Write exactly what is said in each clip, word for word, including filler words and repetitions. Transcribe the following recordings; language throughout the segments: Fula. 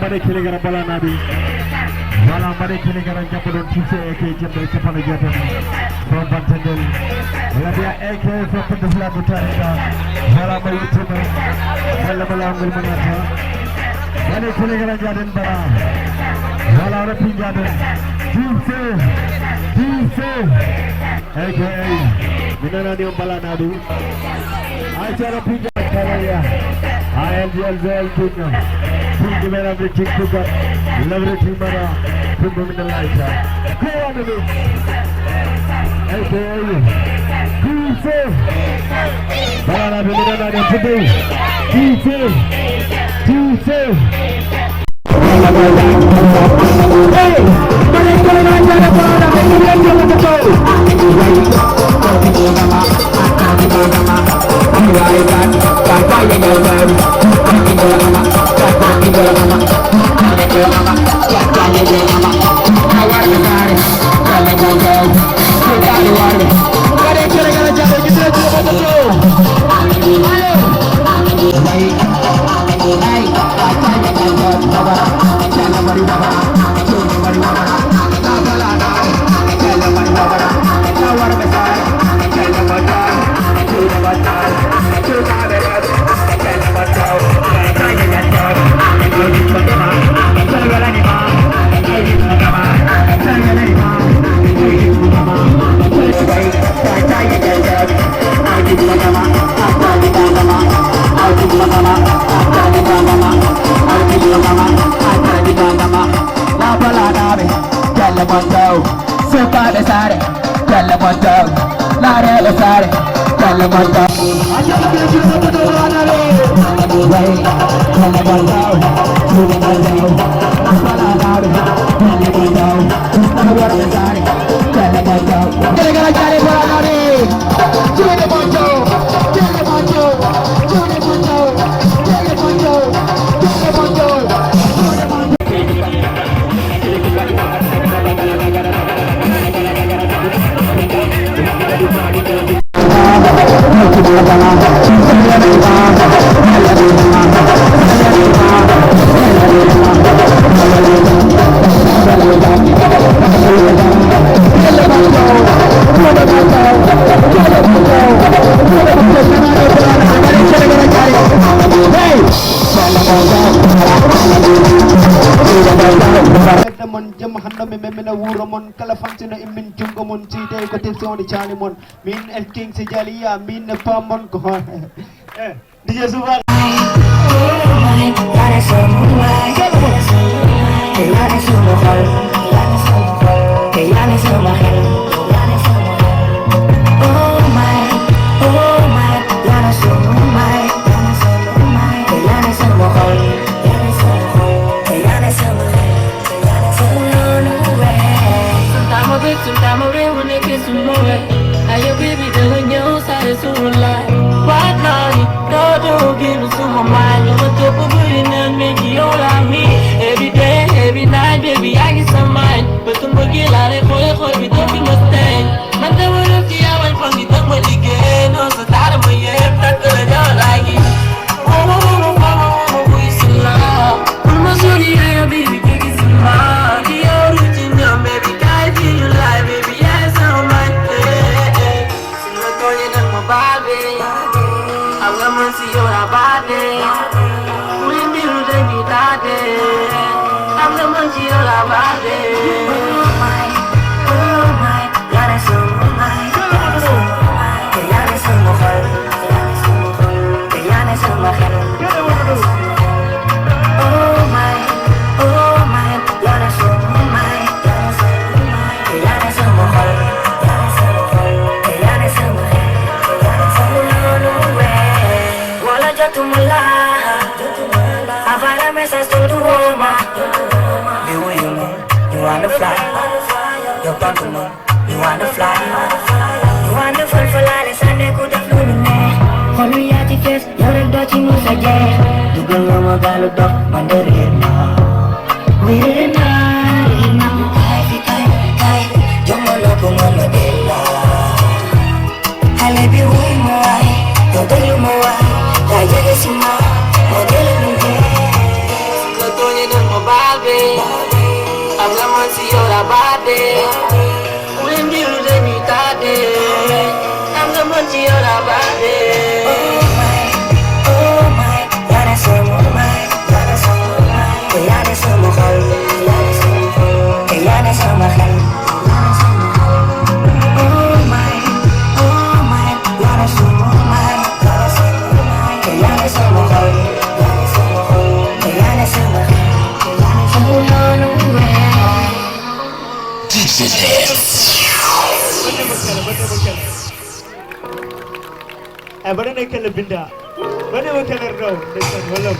Mbaɗe kene gara balanaaɓe. Voilà, mbaɗe kene gara jabbo ɗon tise e ke jemɗe cappanɗe jeetati. Ɗon bantagel. Wala mbiya e ke foppude fulaɓe tarika. Voilà, mbaɗe yettima. Walla mo lawol ngol manata. Mbaɗe kene gara jaaden bara. Voilà, rapi jaaden. Tise. Tise. Ey ko ey. Mi nanani on balanaaɗo. Ay, so aɗa pija Kawaya. A L G L G L King. King men of the King Kuka. Love the King Mara. King Mumina Laita. Go on the mix. Hey, boy. Tise. Banana, banana, banana, today. Tise. Tise. Sukaaɓe saare, pelle mon dow. Laareeɓe saare, pelle mon dow. Ɓerɗe mon jam hannde mi memina wuro mon kala fansino immin junngo mon seyde ko tefsi on caali mon min el king si jaliya min ne pam mon ko D J Soubara. Sometimes I big, sometimes I real when they kiss me away. Ayo baby, the good news, I is so alive. What now? Todo give me some of mine. You want to put in and make you all on me. Every day, every night, baby, I get some mine. But to make it like a boy, boy, we don't be mistake. Man, they will look you out from the top of the game. No, so tired of my head, that's what I don't like it. Wala jotuma la, avara message to the woman. You, you, you wanna fly, you want to know. You wanna fly, you wanna fall for la, les années could have flown me. Hold me at the face, you're a dirty moose again. You go, you're a gal of dog, man, the real man. We're in a, in a, kai, kai, kai. You're my local, my bella. Hale bi wuy ma waay, yow déglu ma waay, yaa jege si ma, moo déglu lu neex. Nga tooñe dem ma Mbaɗen e kelle binda. Mbaɗen e kelle rew. Ndeysaan, wallaahi.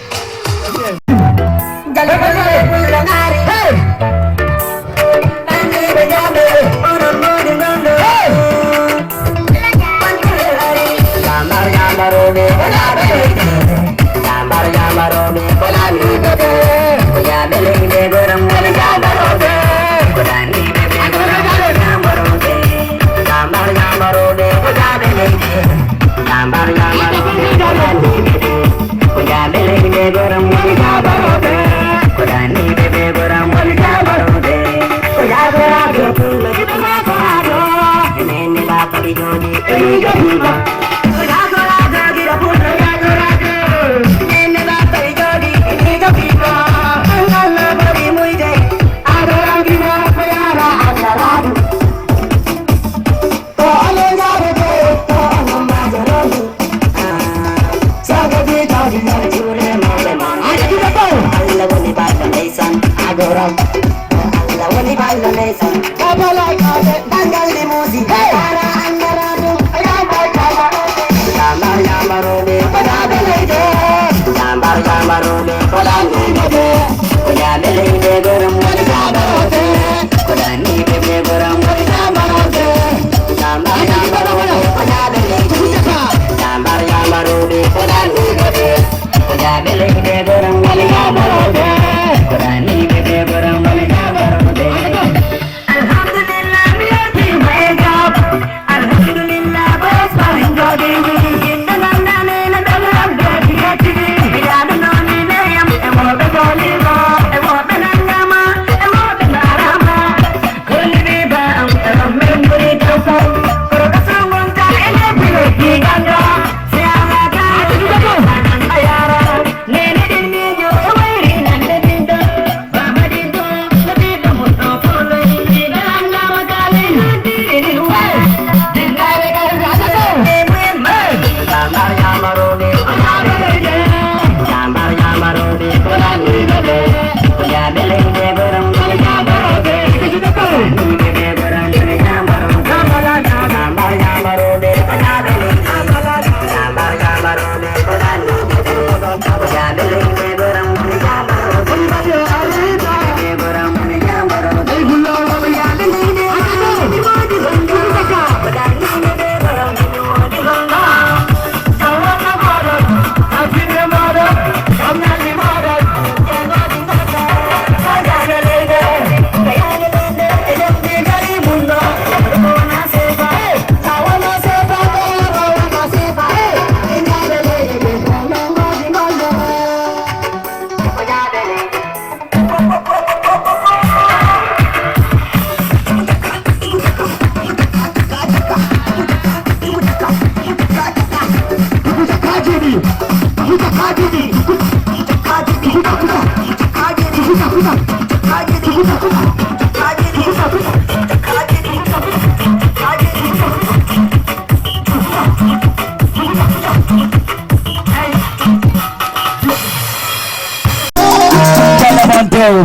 Juuɗe mon dow.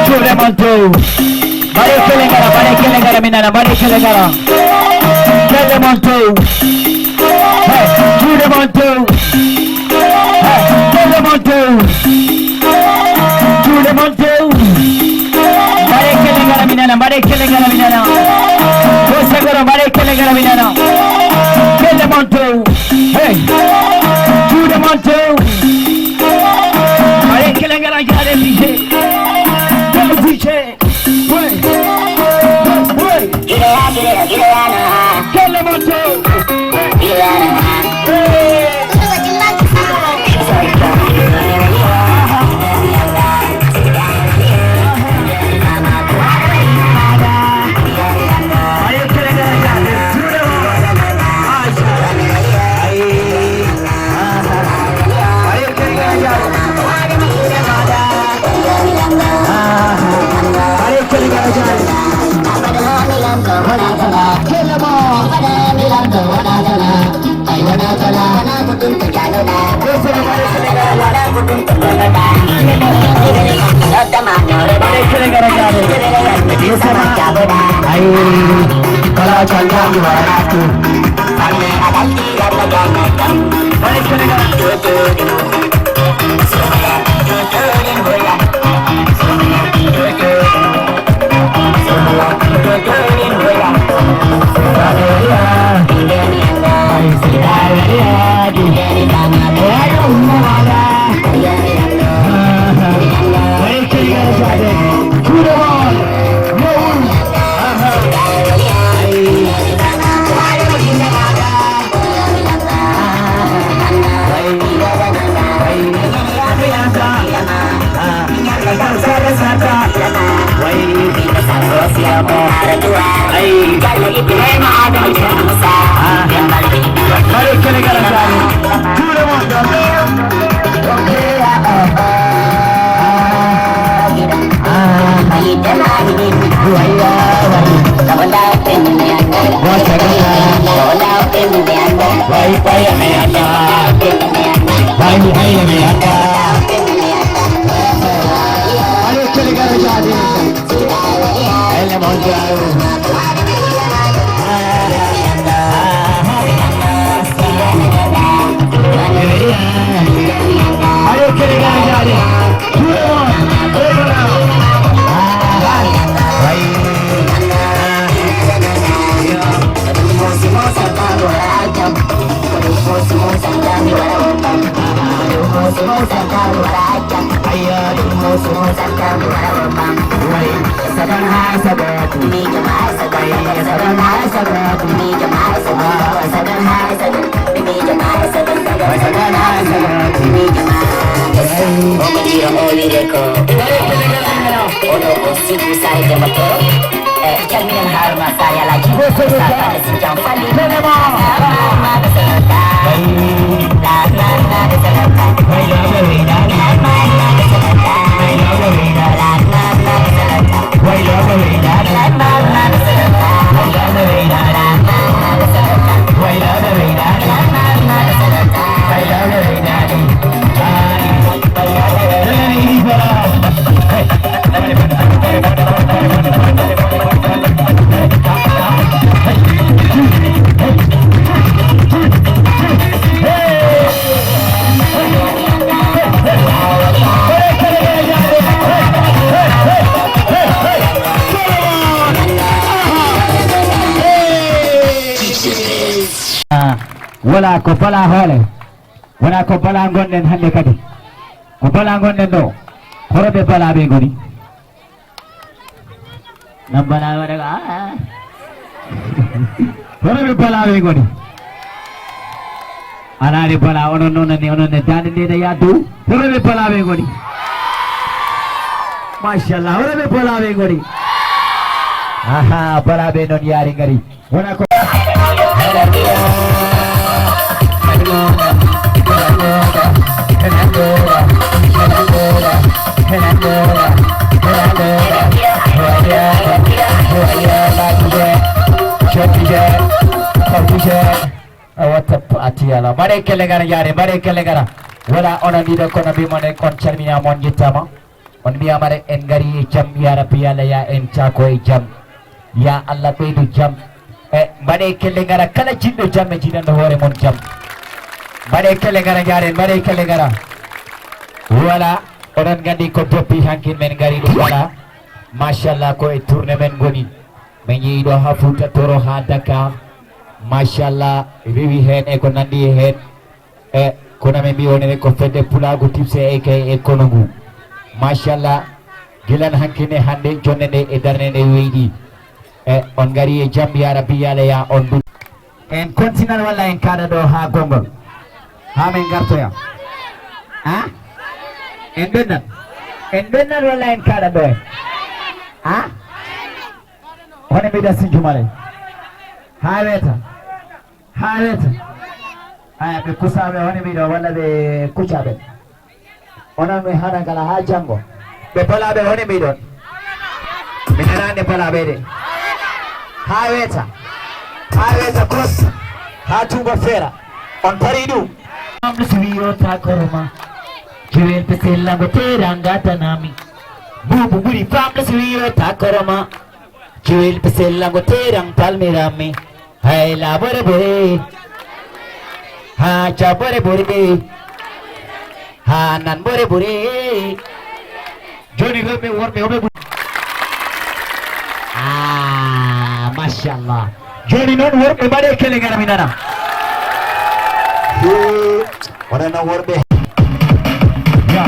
Juuɗe mon dow. Mbaɗe kelle ngara, mbaɗe kelle ngara, mi nana, mbaɗe kelle ngara. Kelle mon dow. Hey, juuɗe mon dow. Hey, kelle mon dow. Juuɗe mon dow. Mbaɗe kelle ngara, mi nana, mbaɗe kelle ngara, mi nana. Ko sagoro, mbaɗe kelle ngara, mi nana. Kelle mon dow. Hey. Juuɗe mon dow. Mbaɗe kelle ngara, jaade D J. Dow D J. Wey. Wey. Kelle mon dow. Hey. Ayi, kala calla mi waratu. Omo jiro o wide ko. Oɗo ko Sibu Sare Demba Toro. Eh, calminen Haruna Sare Alaji. Sare Bande Sinjam Fali. Ah, wala ko bala hoole. Wona ko bala ngonɗen hannde kadi. Ko bala ngonɗen ɗo. Horo ɓe bala ɓe ngoni? Nan bala waɗa ko, ah. Horo ɓe bala ɓe ngoni? Alaade bala, onon noon ne, onon ne, daande nde ne yaa dow. Horo ɓe bala ɓe ngoni? Machallah, horo ɓe bala ɓe ngoni? Aha, bala ɓe noon yaari ngari. Wona ko awa tappo atiyala. Mbaɗe kelle gara jaare, mbaɗe kelle gara. Wala onon ɗiɗo kono mbi mon en on calminama, on jettama. On mbiyama rek en ngari e jam, ya Rabbi, ya Allah, ya en caako e jam. Ya Allah, ɓeydu jam. E mbaɗe kelle ngara kala jiɗɗo jam e jiɗanɗo hoore mon jam. Mbaɗe kelle ngara jaaren, mbaɗe kelle ngara. Voilà, oɗon nganndi ko doppi hankin men ngari ɗum, voilà. Machallah, ko e tourné men ngoni. Min yehi ɗo ha Fouta Toro ha Dakar. Machallah, rewi heen e ko nanndi e heen. E kono min mbi wonene ko fedde pulaagu tipse e kay e kono ngu. Machallah, gilan hankin e hannde jonde nde e darnde nde weydi. E on ngari e jam, ya Rabbi, ya Allah, ya on du. En continal walla en kaɗa ɗo ha gongol? Ha min gartoya. Ha? En ɓennat? En ɓennat walla en kaɗa ɗo e? Ha? Hono mbiɗa sinjumale. Ha weeta. Ha weeta. Aya, ɓe kusaɓe hono mbiɗo walla ɓe kuccaɓe? Onon mi hana kala ha janngo. Ɓe balaɓe hono mbiɗon? Mi nanani balaɓe de. Ha weeta. Ha weeta kos. Ha tungo feera. On pari ɗum? Famɗo si wi yo ta koroma. Jowel pe sellango tera ngatanami. Bubu ɓuri famɗo si wi yo ta koroma. Jowel pe sellango tera palmirami. Hay labore boy. Ha cabore bore. Ha nan bore bore. Joni rewɓe worɓe hoɓe ɓuri. Ah, machallah. Joni noon worɓe mbaɗe kele gara mi nana. Hee, oɗon nan worɓe. Ya.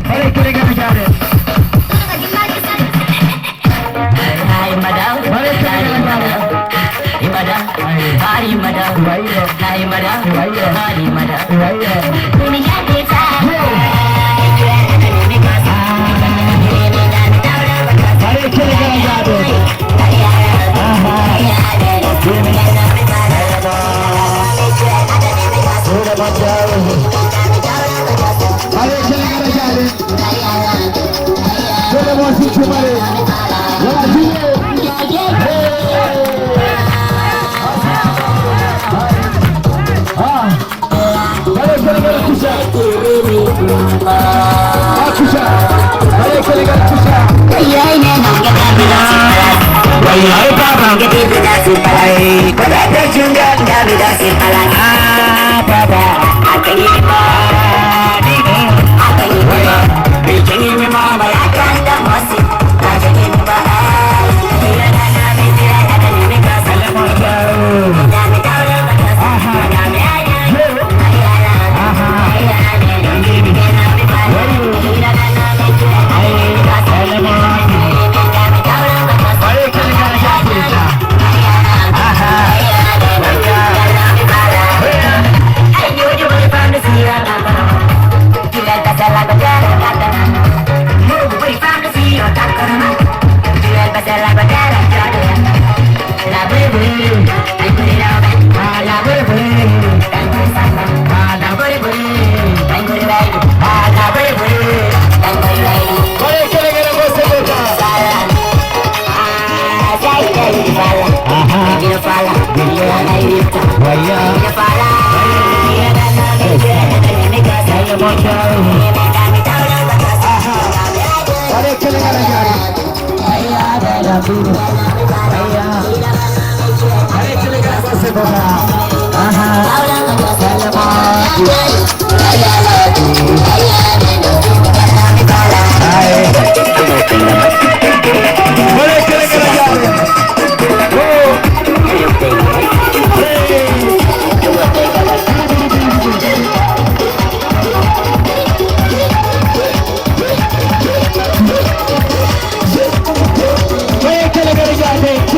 Mbaɗe kele gara jaade. Mbaɗe kele gara jaade.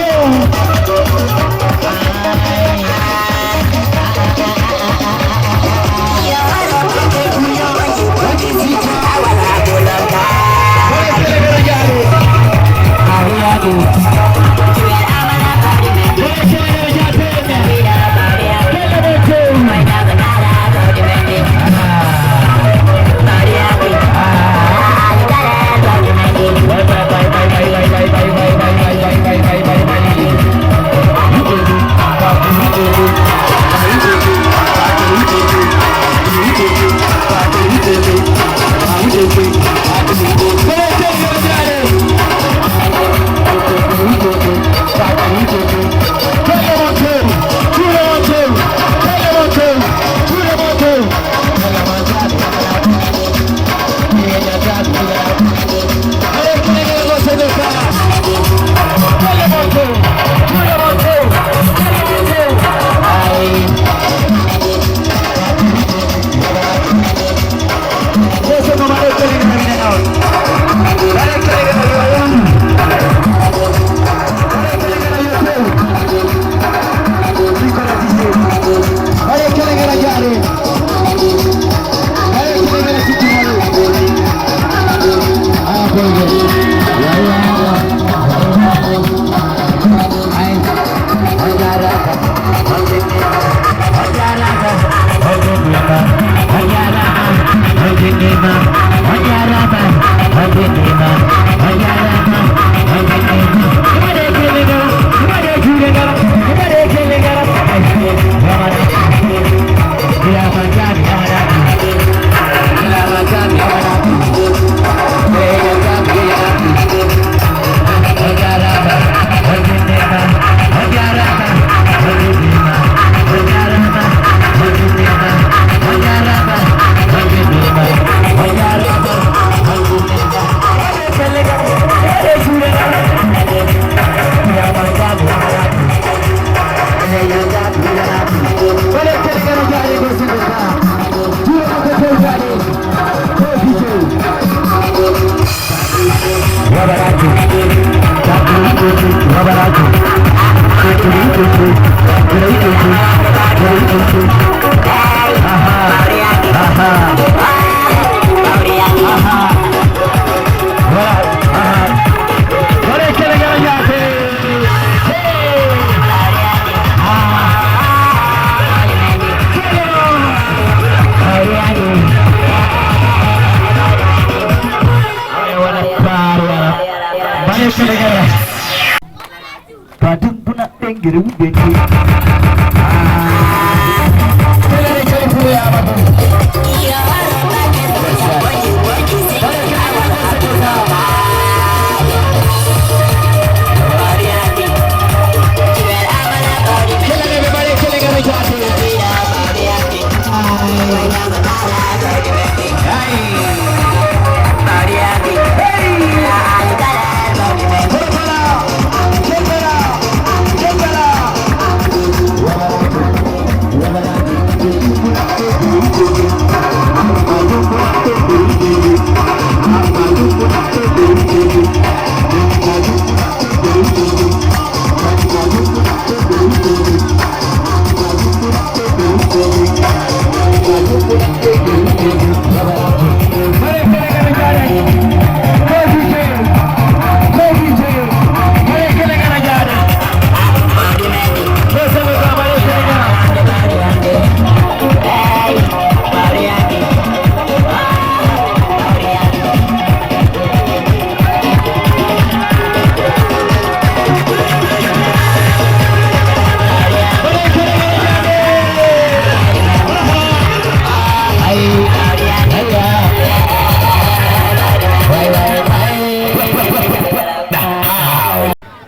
Engere wudde.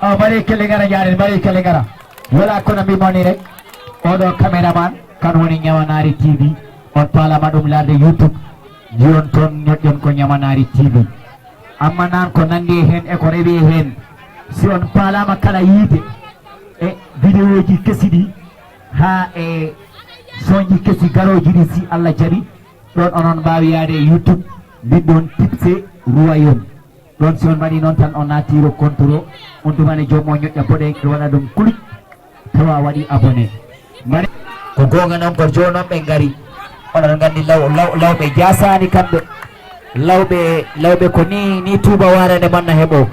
Aw, mbaɗee kelle ngara, njaaren, mbaɗee kelle ngara. Wala kono mbi moni rek. Oɗo cameraman kan woni Ñamanaari T V. On paalama ɗum laarde YouTube. Jiyon toon ñoƴƴon ko Ñamanaari T V. Amma naan ko nanndi e heen e ko rewi e heen. Si on paalama kala yiide e videoji kesi ɗi haa e sonji kesi garooji ɗi, si Allah jaɓi, ɗoon onon mbaawi yaade e YouTube, mbiɗon Tipse Royaume. Ɗoon si on mbaɗi noon tan, on naati ro compte o, on dumani joom o ñoƴƴa boɗeejo, waɗa ɗum kulic, tawa waɗi abonné. Mbaɗe ko goonga noon, ko jooni noon ɓe ngari. Onon nganndi law-, law-, lawɓe jaasaani kamɓe. Lawɓe, lawɓe ko ni, ni Tuuba Waaraande manna heɓo.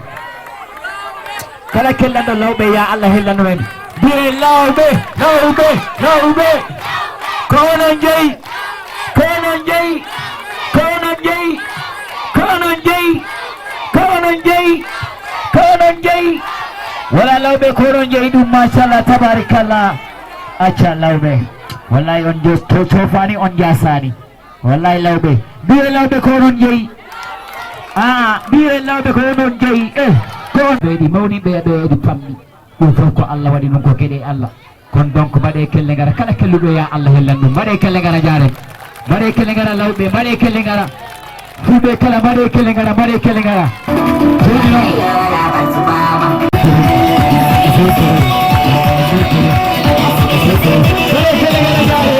Kala kellanɗo lawɓe, ya Allah hellanu en. Mbiye lawɓe, lawɓe, lawɓe. Ko onon jeyi, ko onon jeyi, ko onon jeyi, ko onon jeyi, ko onon jeyi, ko onon jeyi. Wala lawɓe, ko onon jeyi ɗum, machallah, tabarakallah. Acca lawɓe. Wallahi on jo-, to-, coofaani, on jaasaani. Wallahi lawɓe. Mbiye lawɓe, ko onon jeyi. Aa, mbiye lawɓe, ko onon jeyi. Eh, ko on. Ɓeydi mawni, ɓe, ɓeydi pammi. Ɗum fof ko Allah waɗi ɗum, ko geɗe Allah. Kono donc, mbaɗee kelle ngara, kala kelluɗo ya Allah hellan ɗum. Mbaɗee kelle ngara, njaaren. Mbaɗee kelle ngara, lawɓe, mbaɗee kelle ngara. Fulɓe kala, mbaɗee kelle ngara, mbaɗee kelle ngara. Jooni noon. Mbaɗee kelle ngara, njaaren.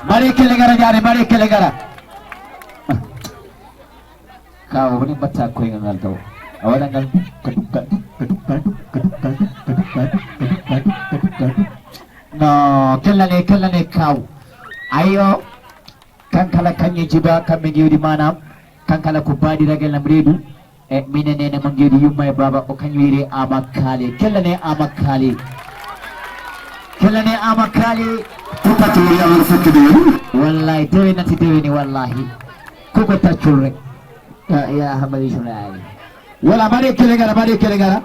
Mbaɗee kelle ngara, njaare, mbaɗee kelle ngara. Kaw, woni mbatta koyngal ngal taw. A waɗa ngal dukka, dukka, dukka, dukka, dukka, dukka, dukka, dukka, dukka, dukka, dukka, dukka, dukka. No, kellane, kellane, kaw. Ayo, kankala kañe jiba, kamɓe jewdi manam. Kankala ko baɗi ragel nam reedu. E minen nene mo jewdi yumma e baba, o kañum wiyre Ama Kaali. Kellane Ama Kaali. Kellane Ama Kaali. Ko pattori amon fottude. Wallahi, dewe nati dewe ni, wallahi. Koko taccol rek. Ya, ya, Hamadi Soulaye. Wala, mbaɗe kele ngara, mbaɗe kele ngara.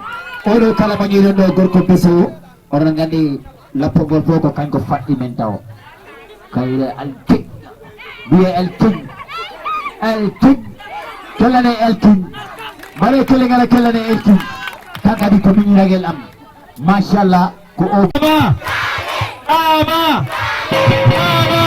Oɗo kala mo ñiiɗon ɗo, gorko beso o. Oɗon nganndi lappol ngol fof ko kañko faɗɗi men tawo. Kayre Elkin. Mbiye Elkin. Elkin. Kellane Elkin. Mbaɗe kele ngara, kellane Elkin. Kan kadi ko miñiragel am. Machallah. Ko o. Ama! Ama! Ama!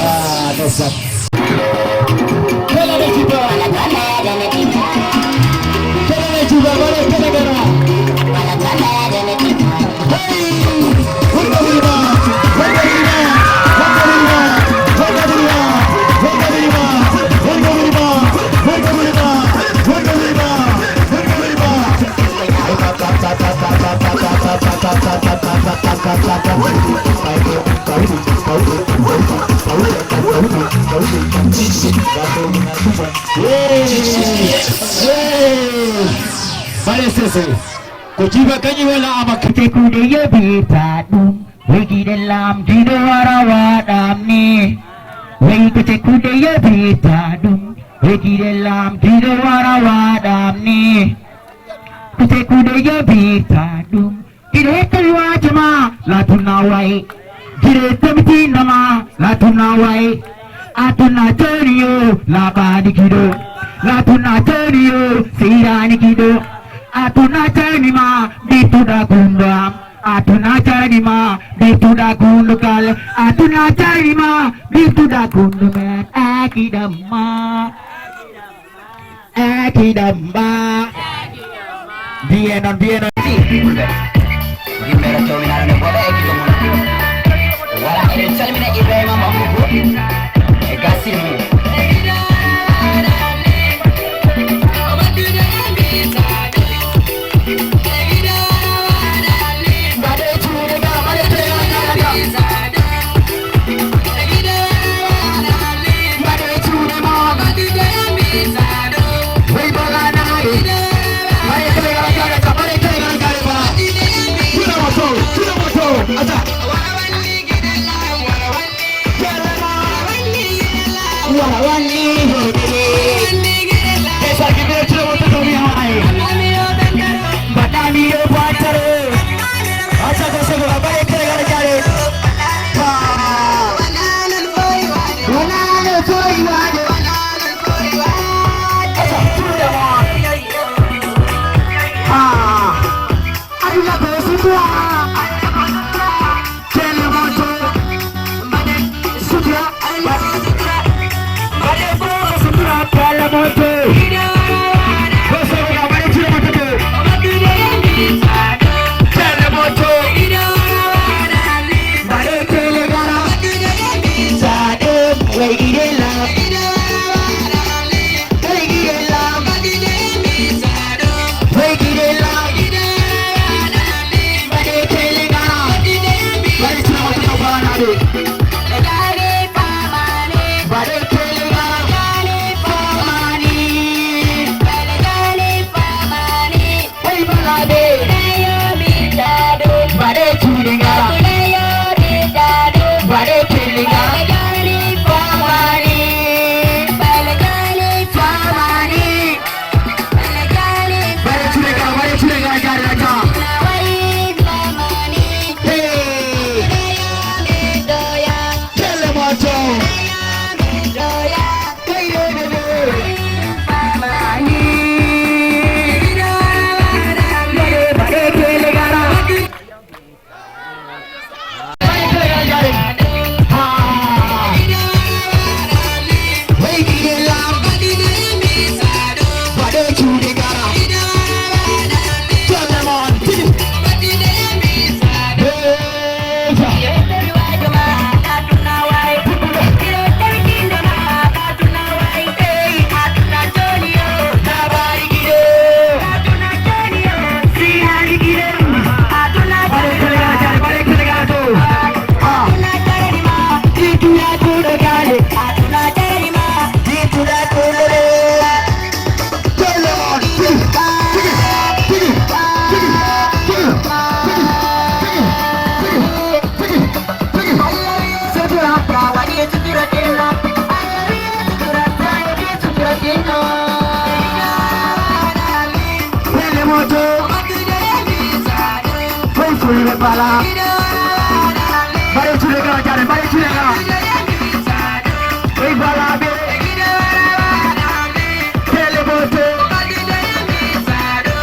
Ah, ndeysaan. Kala ne jiba. Kala ne jiba, wala kala gara. Hey! Wurga wurga, wurga wurga, wurga wurga. Bare sese. Ko jiba kañum wela ama. Te kuuɗe yebirta ɗum, wegiɗe lamdiɗo wara waɗam ni. Wey ko te kuuɗe yebirta ɗum, wegiɗe lamdiɗo wara waɗam ni. Ko te kuuɗe yebirta ɗum, kiɗo hettami wajo ma, latuna way. Kiɗo hettami tinno ma, latuna way. Aduna joni yo, laɓani kiɗo. Latuna joni yo, sirani kiɗo. Aduna jani ma, bituɗa kundo am. Aduna jani ma, bituɗa kundo kal. Aduna jani ma, bituɗa kundo men. Akidama. Akidamba. Mbiye noon, mbiye noon. Yimɓe no jawminaano nde mboɗa e giɗo mum. Wala eɗen calmina Ibrahima Mamadou e Gassi mum. Mbaɗe juuɗe ma, mbaɗe juuɗe ma. Mbaɗe juuɗe ma. Wey bala nayi. Mbaɗe kele gara jare ka, mbaɗe kele gara jare ba. Juuɗe ma to, juuɗe ma to. Ata. Wala wanni. Esa ki mire juuɗe ma to mi hay. Mbaɗami yo bantare. Ata ko sego, mbaɗe kele gara jare. Pelle moto. Koy fulɓe bala. Mbaɗe cuuɗe gara jare, mbaɗe cuuɗe gara. Koy bala ɓe. Pelle moto. Mbaɗe cuuɗe gara.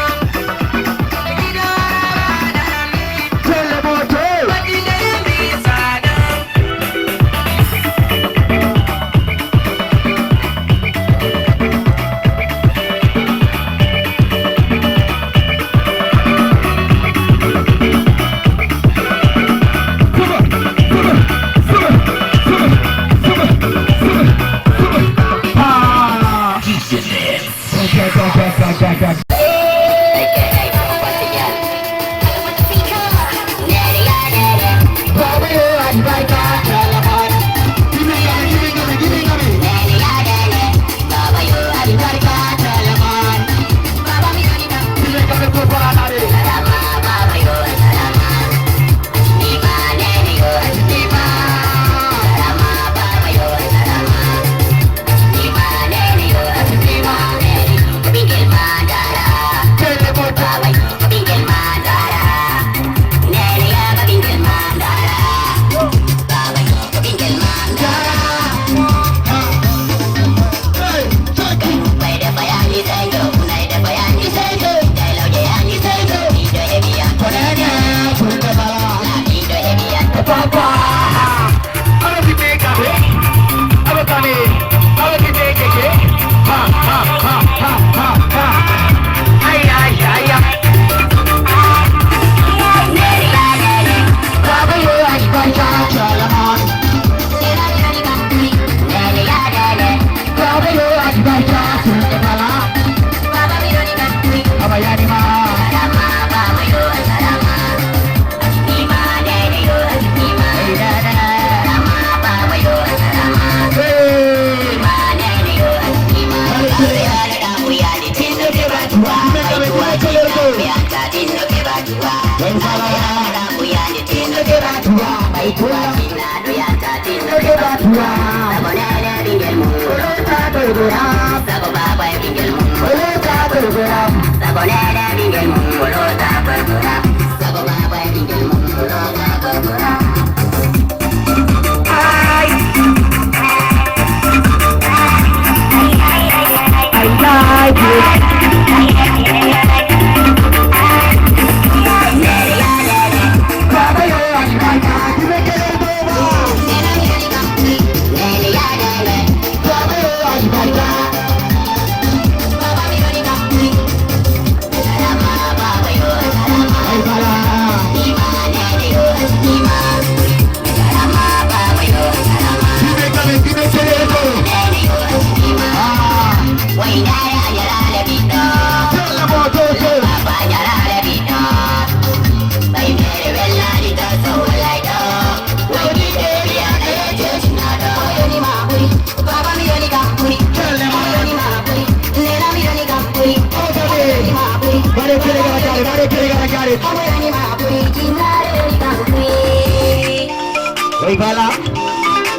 Wai bala,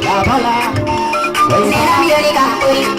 la bala, wai bala.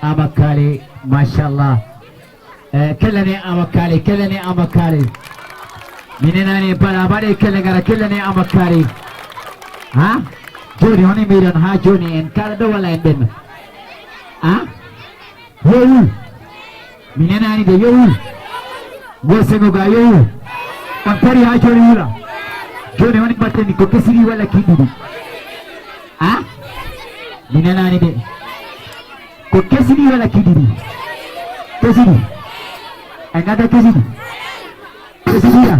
Amakale, machallah. Eh, kellane Amakale, kellane Amakale. Mi nenani bala, mbaɗe kelle ngara, kellane Amakale. Ha? Joni, honi mbiɗon ha joni en kala ɗo walla en ɓenno? Ha? Yewu. Mi nenani de, yewu. Ngo sengo ga, yewu. On pari ha joni wula. Joni, honi mbatten, ko kesiri walla kiɗɗuɗi? Ha? Nanaani de. Ko kesini wala kidiri? Kesini. Ay, ngada kesini. Kesini ya.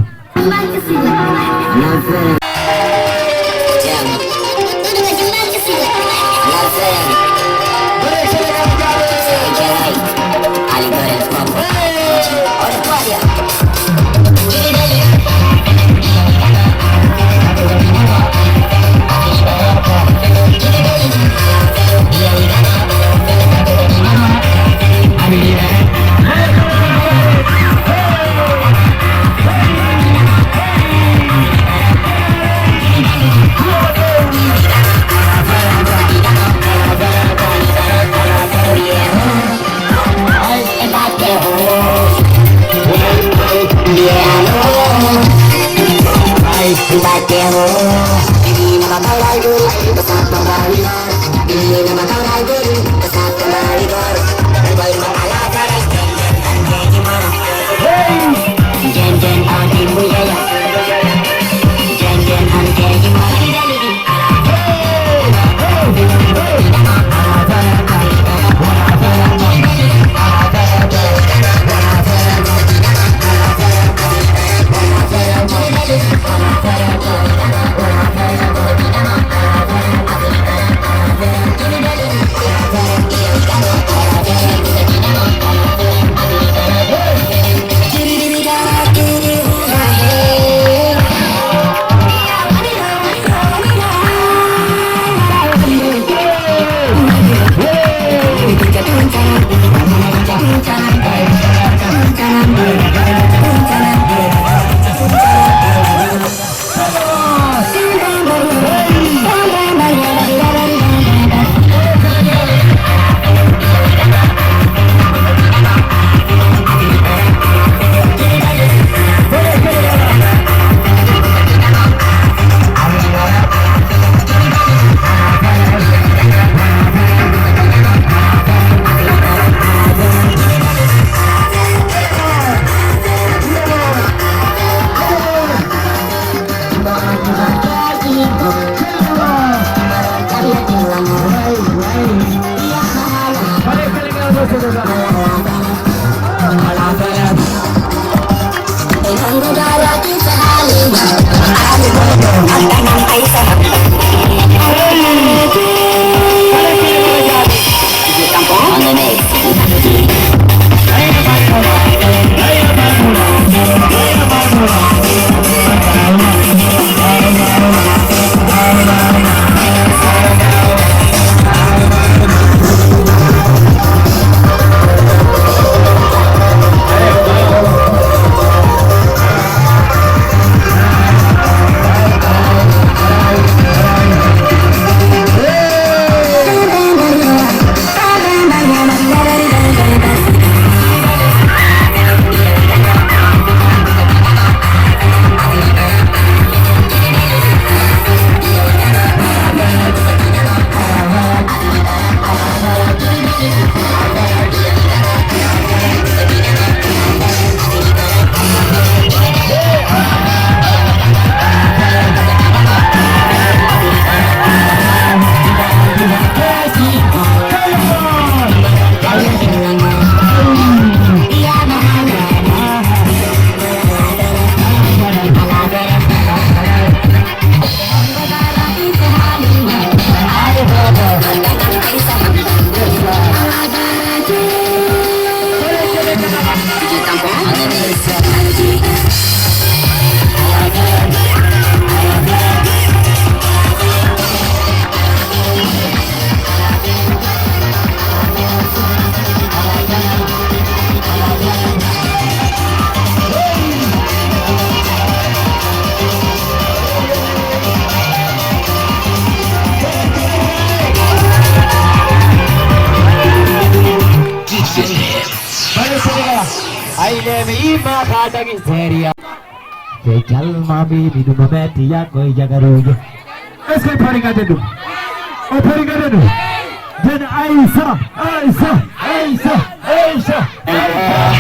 Ay, le mi ima ka dagi seria. Ke calma mi mi duma meti ya ko jagaruje. Est-ce que pari ngade ɗum? O pari ngade ɗum? Den Aïssa, Aïssa, Aïssa, Aïssa, Aïssa.